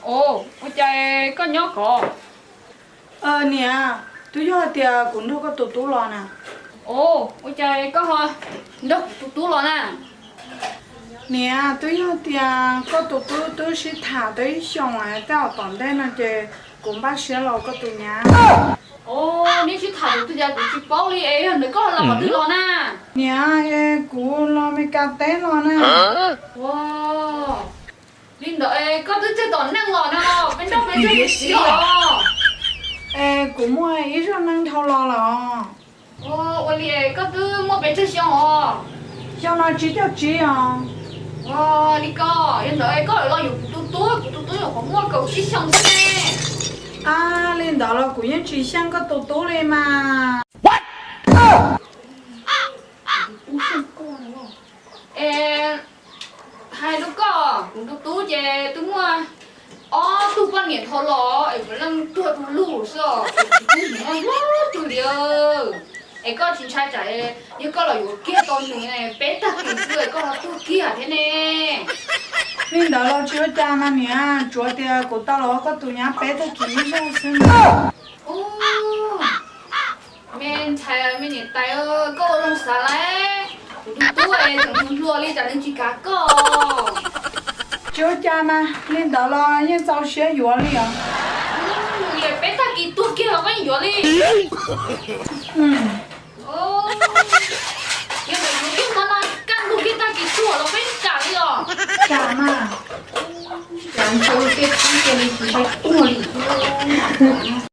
Ua cas koj nyob ko? Niam, twb yog hais tias kuv nrog koj tus tub los na. Ua cas koj ho nrog kuv tus tub los na? Niam, twb yog tias koj tus tub twb sib tham tau ib xyoos tej zaum tom ntej no ces kuv npaj siab los koj tus nyab. Nej sib tham tus twg cas kuv tsis paub li es yog ntawd koj los qhov twg los na? Niam, es kuv los Meskas teb los na. Li ntawd es koj twb txog tom neej los na, peb nrog peb txog xyoo os. Es kuv muaj ib zaug neej dhau los lawm. Ua li koj twb muaj pes tsawg xyoo os? Xyoo no tsib caug tsib os. Ua li ko, yog ntawd koj los yuav kuv tus tub, kuv tus tub nyuam qhuav muaj kaum tsib xyoo xwb ne. Ab, li ntawd los kuv yeej tsis xyeej koj tus tub li mas. Es hais rau koj, kuv tus tub ces twb muaj ob tug poj niam dhau los es puav leej tuag du lug xwb os, es tsis pub nws nyob hlo twg li. Es koj tsis ntshai tsam yog koj los yuav kiag tau nws peb tag kis xwb es koj ho tuag kiag thiab ne. Li ntawd los tsis ua cas mas niam, tsuav tias kuv tau los ua koj tus nyab peb tag kis ib zaug xwb na. Me ntxhais me niam tais, koj ua zoo xav lawm, kuv tus tub es tseem hluas li cas nws tsis kav koj. Tsis ua cas mas, li ntawd los yeej txaus siab yuav li os. Peb tag kis tuag kiag los koj yeej yuav li. Yog ntawd yuav kiag hnub no, kaj ntug kiag tag kis tuag los peb kam li os. Kam mas, cas ntshe tej tub cia li tsis ntshai tuag li.